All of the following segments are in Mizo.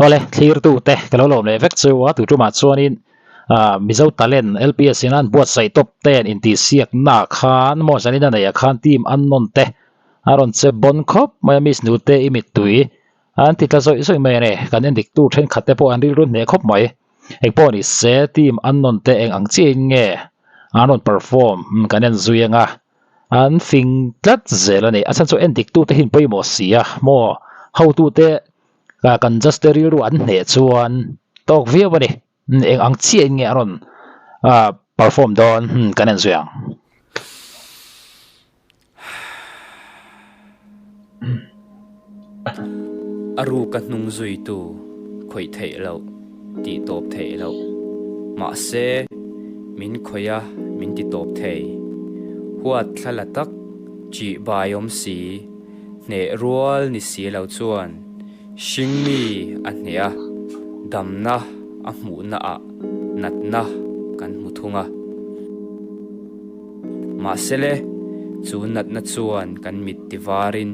Awle thlirtu te ka lo lawm leh vek chu a tu tumah chuanin ah Mizo Talent LPS in an buatsaih tawp te an intihsiakna khan maw zanin a neih ah khan team an nawn te a rawn che bawn khawp mai a Miss Nute i mittui an ti tla zawih zawih mai a ni kan en dik tu thenkhat te pawh an rilru hneh khawp mai engpawh ni se team an nawn te eng ang chiah in nge an rawn perform kan en zui anga. An fing tlat zel a ni. A chhan chu en dik tute hi an pawimawh si a maw? Hotute kan judge te rilru an hneh chuan tawk viau a ni. Eng ang chiah in nge a rawn perform dawn kan en zui ang. A ruka hnung zuitu khawih theih loh, tih tawp theih loh. Mahse, min khawih a, min ti tawp thei. Huat thla la tak, chih bai awm si, hneh rual ni si lo chuan hringmi a hneh a, damna a hmuhna ah natna kan hmu thung a. Mahse le, chu natna chuan kan mit ti varin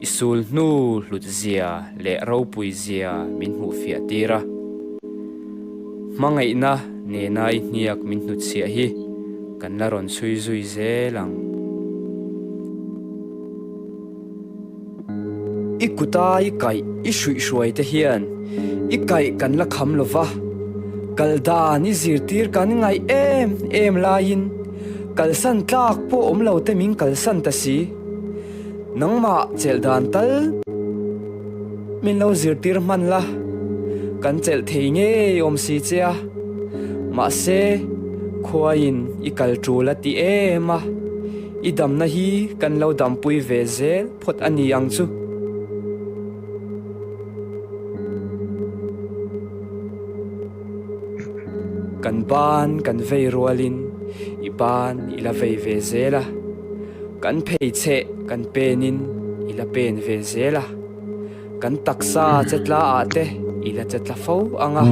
i sul hnu hlut zia leh ropui zia min hmuh fiah tir a. Hmangaihna nena i hniak min hnutchhiah hi kan la rawn chhui zui zel ang. I kuta i kaih i hruihhruai te hian i kaih kan la kham lo va, kal dan i zirtir kan ngaih em em laiin kalsan tlak pawh awm lo te min kalsan ta si. Nangmah chelh dan tal min lo zirtir hman la, kan chelh thei ngei awm si che a, mahse khuaiin i kal tul a ti em a. I damna hi kan lo dampui ve zel phawt a ni ang chu. Kan ban kan vei rualin i ban i la vei ve zel a, kan pheichheh kan penin i la pen ve zel a, kan taksa che tla ah te i la che tla fo ang a,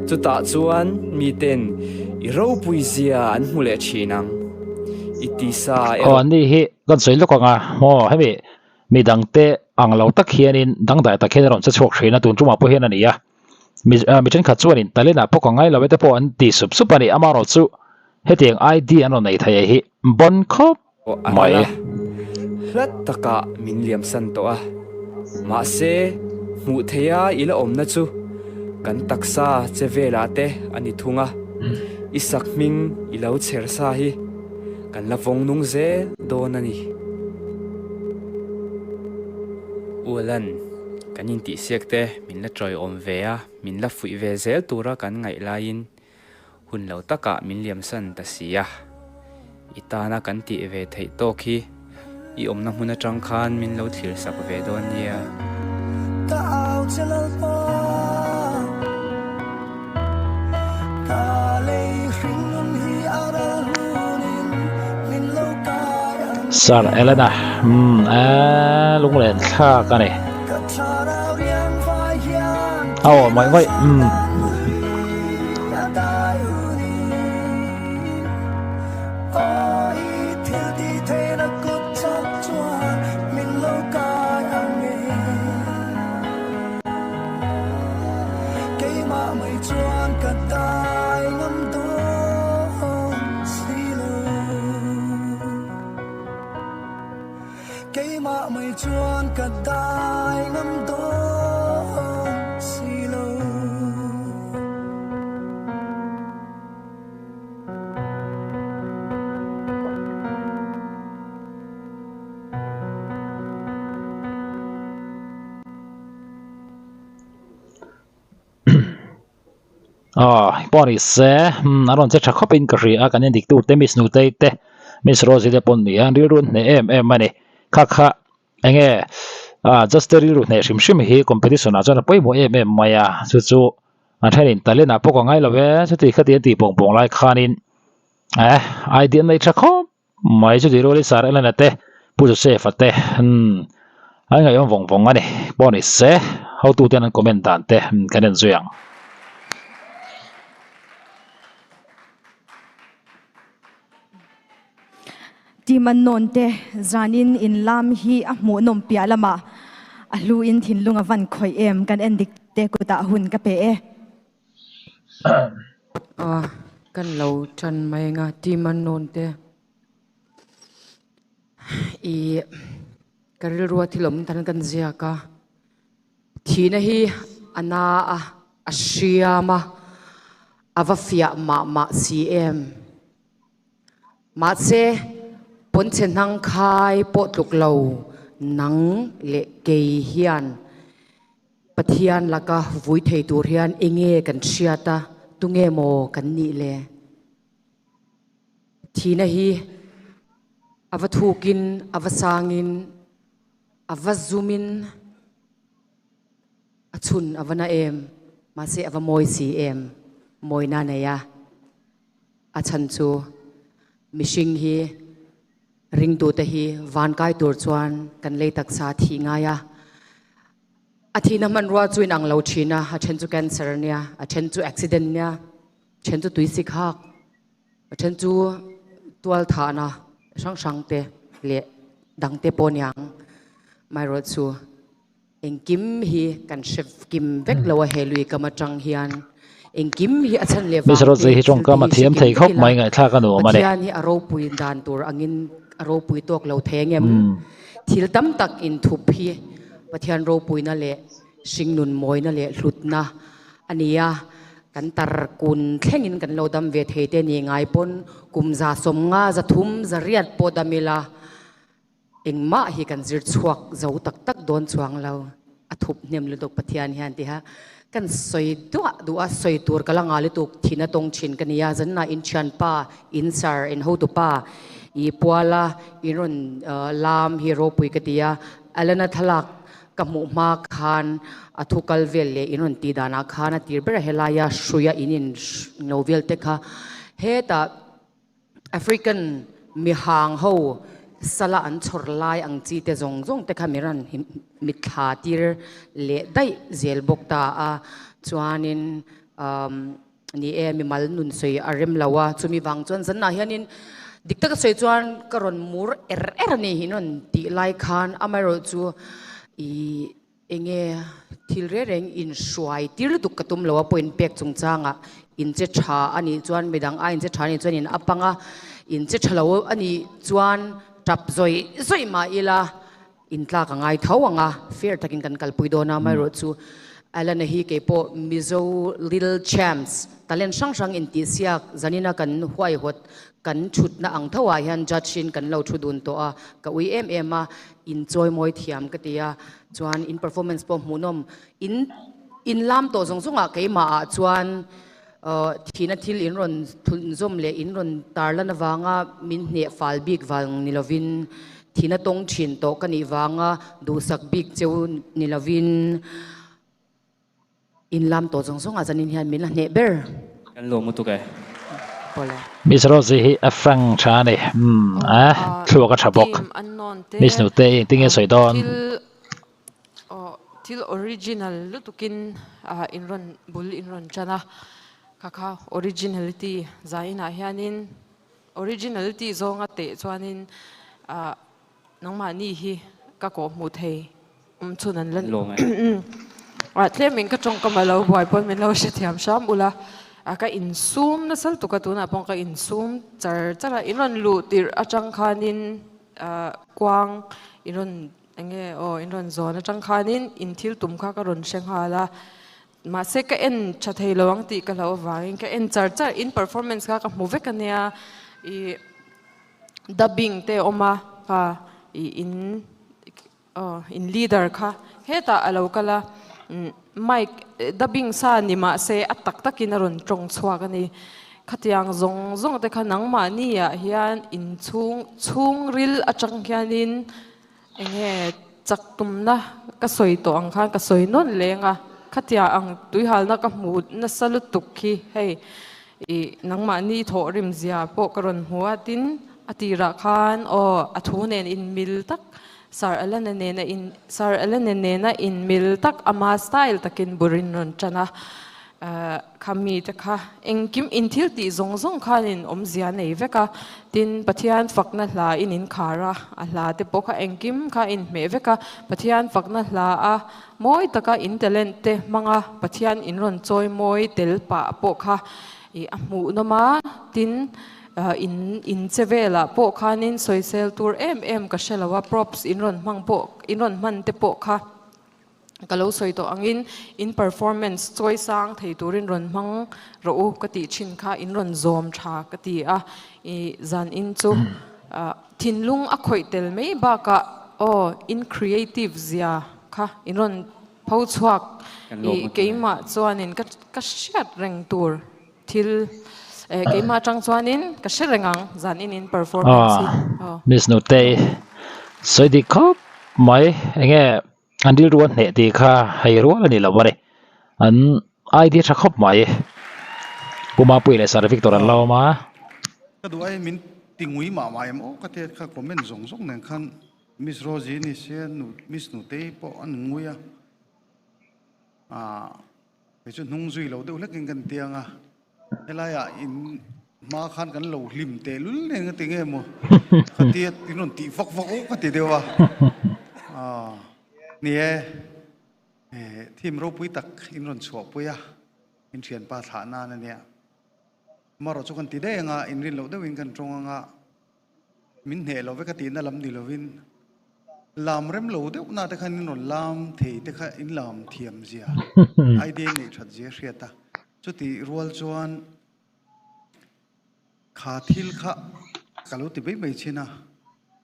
chutah chuan miten i ropui zia an hmu leh thin ang. I tisa erawh. Aw ani hi kan sawi lawk ang a, maw hemi midangte ang lo tak hianin dangdai tak hian a rawn che chhuak thin a, tun tumah pawh hian a ni a, mi mi thenkhat chuanin talent ah pawh ka ngai lo e te pawh an ti sup sup a ni, amaherawhchu hetiang ID an rawn nei thei hi bawn khawp A mai. ral a, hlat takah min liamsan tawh a, mahse hmuh theiha i la awmna chu kan taksa che velah te a ni thung a, i sak hming i lo chher sa hi kan la vawng nung zel dawn a ni. Ualan, kan intihsiak te min la tawiawm ve a, min la fuih ve zel tura kan ngaih laiin Hun lo takah min liamsan ta si a, i tana kan tih ve theih tawk hi i awmna hmun atang khan min lo thlir sak ve dawn nia. Ka au che lalpa, ka lei hring nun hi a ral hunin min lo kai ang. Sir Elena, umm eh lunglen thlak a ni. Ka thlarau riang vai hian Aw mawih mawih umm. Keimah mai chuan ka dai ngam dawn si lo. Aw pawh ni se a rawn che tha khawp in ka hria a kan endik tu te miss nutei te miss Rosie te pawh ni a an rilru an hneh em em a ni kha kha enge ah just te rilru hneh hrim hrim hi competition ah chuan a pawimawh em em mai a chu chu an thenin talent ah pawh ka ngai lo e chuti khati an tih pawng pawng lai khanin eh idea an nei tha khawp Mai chu Tiroli Sir Elena te, Pu Joseph-a te an ngaihawm vawng vawng a ni. Pawh ni se, hotuten an comment dan te kan en zui ang. Team an nawn te zanin in lam hi a hmuhnawm piah lamah a hlu in thinlung a van khawih em kan en dik. te kutah hun ka pe e. A kan lo tan mai anga team an nawn te i ka rilrua thil awm tan kan ziak a thihna hi a na a a hriam a a va fiah mah mah si em. Mahse, pawnchhe hnang khai pawh tluk lo nang leh kei hian Pathian laka vui thei tur hian enge kan hriat a, tunge maw kan nih le? Thihna hi a va thukin, a va sangin, a va zumin a chhun a va na em, mahse a va mawi si em, mawina nei a. A chhan chu mihring hi ringtute hi van kai tur chuan kan lei taksa thih ngai a. A thihna hmanrua chu inang lo thin a, a then chu cancer a nia, a then chu accident nia, a then chu tuisik hak, a then chu tual thahna hrang hrang te leh dang te pawh niang. Amaherawhchu Engkim hi kan hre kim vek lo a he lui kam atang hian engkim hi a chhan leh Miss vang te Rosie hi thil te tawngkam a hi hre thiam kim thei vek khawp ila mai ngaihthlak a nuam a ni. Pathian hi a ropui dan tur angin a ropui tawk lo thei angem? Thil tam tak inthup hi Pathian ropuina leh hringnun mawina leh hlutna a ni a, kan tar kun thlengin kan lo dam ve thei te ni ngai pawn kum 150 180 pawh dam ila Engmah hi kan zir chhuak zo tak tak dawn chuang lo, a thup hnem lutuk Pathian hian tiha kan sawi duah duh a, sawi tur ka la nga lutuk thin a tawng thin ka nia, zanna in thianpa, in sir, in hotupa i puala in rawn lam hi ropui ka ti a, Alana thlalak ka hmuh hma khan a thu kal vel leh in rawn tih danah khan a tir ber a helaia hruia in in lo vel te kha hetah African mihang ho sala an chhawr lai ang chi te zawng zawng te kha mi rawn mitthla tir leh daih zel bawk ta a, chuanin umm ni e mimal nun sawi a rem lo a, chumi vang chuan zanah hianin dik taka sawi chuan ka rawn mur er er a ni hi rawn tih lai khan amaherawhchu chu ih Enge thil reng reng inhruai tir lutuk ka tum lo a point pek chungchangah in che tha a nih chuan midang a in che tha a nih chuan in a pang a, in che tha lo a nih chuan tap zawih zawih mah ila in tlak a ngai tho ang a, fair takin kan kalpui dawn a, amaherawh chu Alana hi keipawh Mizo Little Champs talent hrang hrang intihsiak zanina kan huaihawt kan thutna ang tho ah hian judge in kan lo thu dun tawh a, ka ui em em a, in chawimawi thiam ka ti a. Chuan in performance pawh hmuhnawm in in lam tawh zawng zawng ah keimah ah chuan thihna thil in rawn thunzawm leh in rawn tarlan avanga min hneh fal bik vang ni lovin thihna tawng thin tawh ka nih vanga duhsak bik cheu ni lovin In lam tawh zawng zawng ah zanin hian min la hneh ber. Kan lawm lutuk e. Pawle. Miss Rosie hi a frank tha a ni. Umm a thluak a tha bawk. Team an nawn te. Miss Nute i engtin nge sawi dawn? Thil aw thil original lutukin in rawn bul in rawn tan a. Kha kha originality zainah hianin originality zawnga teh chuanin ah Nangmahni hi ka kawh hmuh thei awm chhun an la ni. Ah tlemin ka tawngkam a lo buai pawn min lo hrethiam hram ula, ah ka insum nasa lutuk a tunah pawh ka insum char char a, in rawn luh tirh atang khanin ah kuang in rawn eng nge aw in rawn zawn atang khanin in thil tum kha ka rawn hre nghal a, mahse ka en tha thei lo ang tih ka hlauh avangin ka en char char, in performance kha ka hmu vek ania ih. Dubbing te awm a kha ih in aw in leader kha hetah a lo kal a mic dubbing sa ni mah se a tak takin a rawn tawng chhuak a ni. Khatiang zawng zawng te kha nangmahni ah hian inchhung chhungril atang hianin Eng nge chak tumna ka sawi tawh ang khan ka sawi nawn leng a, khatia ang tuihalna ka hmu nasa lutuk khi hei ih nangmahni thawhrim zia pawh ka rawn hmu a tin a tirah khan aw a thu nen inmil tak Sir Alana nena in Sir Alana nena inmil tak ama style takin burin rawn tan a. Kha mite kha engkim in thil tih zawng zawng khanin awmzia nei vek a, tin Pathian fakna hla in in khar a, a hla te pawh kha engkim kha in hmeh vek a, Pathian fakna hla a mawi taka in talent te hmanga Pathian in rawn chawi mawi tel pah pawh kha ih a hmuhnawm a, tin in in che velah pawh khanin sawisel tur em em ka hre lo a, props in rawn hmang pawh in rawn hman te pawh kha. Ka lo sawi tawh angin in performance chawi sang thei turin rawn hmang rawh u ka tih thin kha in rawn zawm tha ka ti a, i zan in chu thinlung a khawih tel mai bakah aw in creative zia kha in rawn pho chhuak i keimah chuanin ka ka hriat reng tur thil keimah atang chuanin ka hre reng ang zan in in performance hi aw. Miss Nutei sawi dik khawp mai enge An rilru a hneh tih kha hei rual a ni lo a ni. An idea tha khawp mai. Pu Mapuii leh Sir Victor an la awm a. Ka duh ai min ti ngui mah mah em aw ka tia kha comment zawng zawng nen khan Miss Rosie ni se Miss Nutei pawh an ngui a. Aah kei chu hnung zui lo deuh hlekin kan tiang a. Helaiah in hma khan kan lo hlim teh lul nen ka ti nge maw? Ka tia in rawn tih vak vak aw ka ti deuh a. Aw ni e, thim ropui tak in rawn chhuahpui a, in thianpa thlah nan a nia. Marawh chu kan ti daih ang a, in rin loh deuhin kan tawng ang a. Min hneh lo vek a tihna lam ni lovin lam rem lo deuh na te khan in rawn lam thei te kha in lam thiam zia, idea in neih that zia hriat a. Chutih rual chuan kha thil kha ka lo ti mai mai thin a,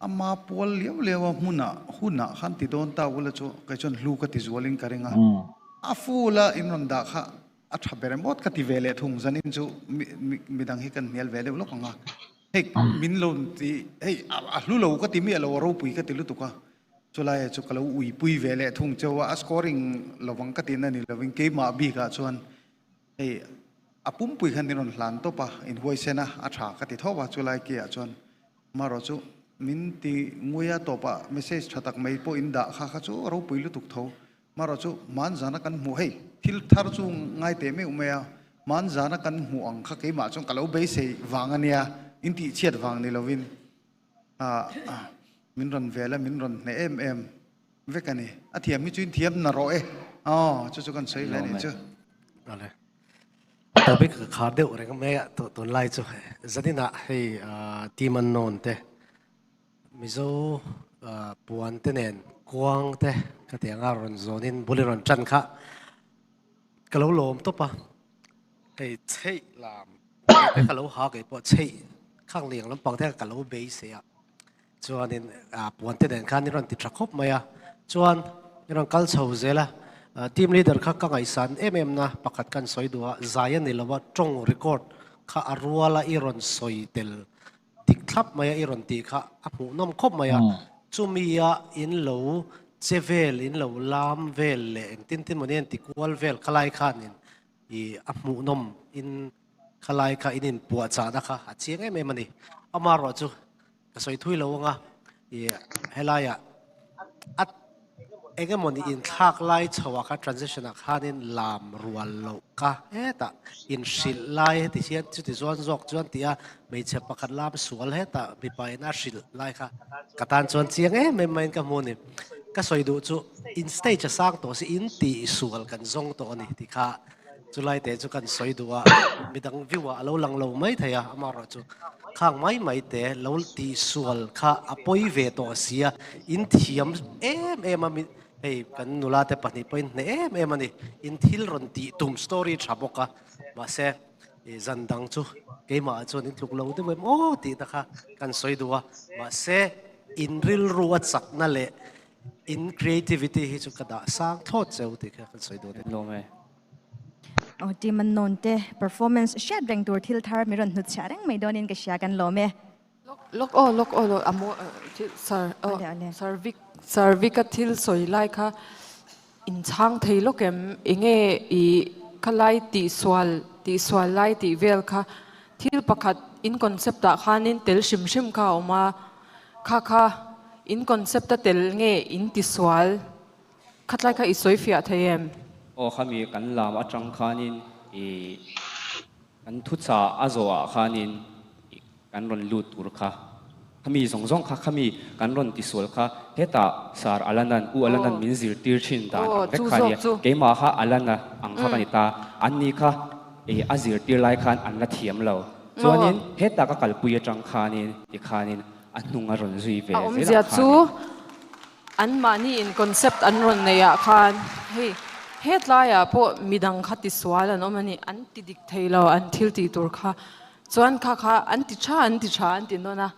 ama pual liau liau a hmunah hunah khan ti dawn ta ula chu kei chuan hlu ka ti zualin ka ring a, a full a in rawn dah kha a tha ber em awt ka ti ve leh thung zanin chu midang hi kan hnial ve deuh lawk ang a. Hei min lo ti hei a hlu lo ka ti miah lo a ropui ka ti lutuk a chulai chu ka lo uipui ve leh thung cheu a a scoring lovang ka tihna ni lovin keimah bikah chuan hei a pumpui khan min rawn hlan tawp a inhuaisen a a tha ka ti thawp a chulai ke ah chuan marawh chu min ti ngui a tawpah message tha tak mai pawh in dah kha kha chu a ropui lutuk tho. Marawh chu hmanzana kan hmuh, hei thil thar chu ngai teh meuh mai a, hmanzana kan hmuh ang kha keimah chuan ka lo beisei vang a nia, in tihchhiat vang ni lovin min rawn vel a, min rawn hneh em em vek a ni. A thiam hi chu in thiam na rawh e, aw chu chu kan sawi ve a nih chu. Awle. Topic ka khar deuh reng mai a, tunlai chu zaninah hei team unknown te Mizo puan te nen kuang te ka ti anga rawn zawnin bul i rawn tan kha ka lo lawm tawp a, hei chheih lam te ka lo ha kei pawh chheih khang liang lampang te ka lo beisei a, chuanin puan te nen khan i rawn ti tha khawp mai a, chuan i rawn kal chho zel a, team leader kha ka ngaihsan em em na pakhat kan sawi duh a, zai a ni lo a, tawng record kha a ruala i rawn sawi tel Dik thlap mai a i rawn tih kha a hmuhnawm khawp mai a, chumi a in lo che vel, in lo lam vel leh engtin tin mawni an ti kual vel khalai khan in i a hmuhnawm in khalai kha in inpuahchahna kha a chiang em em a ni. Amaherawh chu ka sawi thui lo anga i helaiah a Eng emaw ni inthlak lai chho ah khan transition ah khanin lam rual loh ka hetah inhrilh lai heti hian chuti zuan zawk chuan tia hmeichhe pakhat lam sual hetah mipa in a hrilh lai kha ka tan chuan chiang em em maiin ka hmu a ni. Ka sawi duh chu in stage a sang tawh si in tih sual kan zawng tawh a ni tih kha chulai te chu kan sawi duh a, midang view ah a lo lang lo mai thei a, amaherawh chu khang mai mai te lo tih sual kha a pawi ve tawh sia, in thiam em em a mi hei kan nula te pahnih pawhin hneh em em a ni, in thil rawn tih tum story tha bawk a, mahse ih zan dang chu keimah ah chuan in tluk lo deuh em aw tih te kha kan sawi duh a, mahse in rilru a chakna leh In creativity hi chu ka dah sang thlawt cheu tih kha kan sawi dawn e. Lawm e. Aw team an nawn te performance hriat reng tur thil thar mi rawn hnutchhiah reng mai dawnin ka hria kan lawm e. Lawk aw lawk aw lawk a maw thil sir aw sir Vic sir Vic a thil sawi lai kha in chhang thei lawk em enge i khalai tihsual tihsual lai tih vel kha thil pakhat in concept ah khanin tel hrim hrim kha a awm a. Kha kha, in concept a tel nge in ti sual? Khatlai kha i sawi fiah thei em? Aw khami kan lam atang khanin I kan thuchah a zawhah khanin kan rawn lut tur kha, khami zawng zawng kha, khami kan rawn tisual kha hetah Sir Alanan, U Alanan min zirtir thin dan ang vek kha a nia. Keimah kha Alana ang kha ka ni ta, anni kha a zirtir lai khan an la thiam lo. Chuanin hetah ka kalpui atang khanin tikhanin a hnung a rawn zui ve A zel awmzia ang chu khanin. Anmahni in concept an rawn neih ah khan hei hetlai ah pawh midang kha tisual an awm a ni, an ti dik thei lo an thil tih tur kha chuan kha kha an ti tha an ti tha an ti nawn a,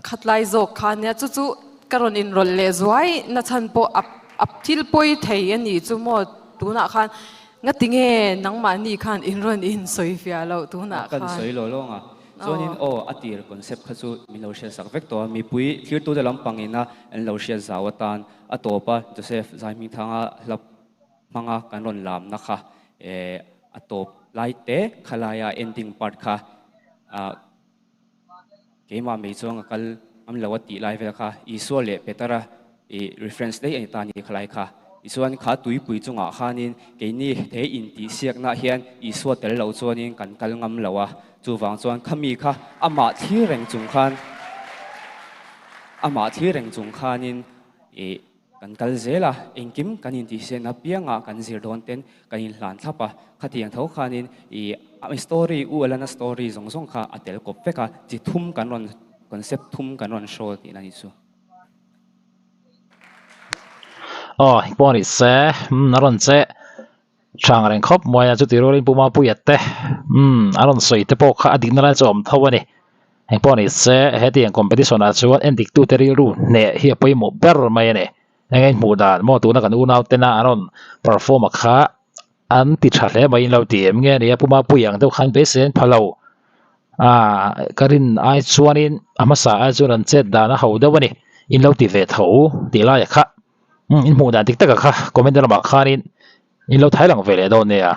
khatlai zawk kha nia chu chu ka rawn inrawlh leh zuai na chhan pawh a a thil pawi thei a nih chu maw tunah khan ngati nge nangmahni khan in rawn insawi fiah loh tunah Kan khan. sawi lo lawng a. Chuanin aw a tir concept kha chu min lo hriatsak vek tawh a, mipui thirtute lampangina an lo hriat zau atan a tawp a, Joseph Zaihmingthanga hla hmanga kan rawn lamna kha eh a tawp lai te khalaia ending part kha ah keimah mai chuan ka kal ngam lo a tih lai vel kha Isua leh Petera I reference daih a ni ta a ni khalai kha. Tichuan kha tuipui chungah khanin keini he intihsiaknaah hian Isua tel lo chuanin kan kal ngam lo a, chuvang chuan khami kha amah thlir reng chung khan amah thlir reng chung khanin i kan kal zel a, engkim kan intihsiakna piangah kan zir dawn ten kan inhlan thlap a, khatiang tho khanin i story U Alana story zawng zawng kha a tel kawp vek a, chi thum kan rawn concept thum kan rawn show tihna a ni chu. Aw pawh a ni se umm a rawn che chang reng khawp mai a chuti rualin Pu Mapuia te umm a rawn sawi te pawh kha a dikna lai chu a awm tho a ni eng pawh a ni se hetiang competition ah chuan en dik tute rilru hneh hi a pawimawh ber mai a ni eng eng hmuh dan maw tuna kan unau tena an rawn perform a kha an ti tha hle mai in lo ti em nge a ni a Pu Mapuia ang deuh khan beisei an pha lo. Ah ka rin ai chuanin a hmasa ai chuan an chet dan a ho deuh a ni in lo ti ve tho tih lai a kha umm in hmuh dan dik tak a kha comment lamah khanin in lo thai lang ve leh dawn nia.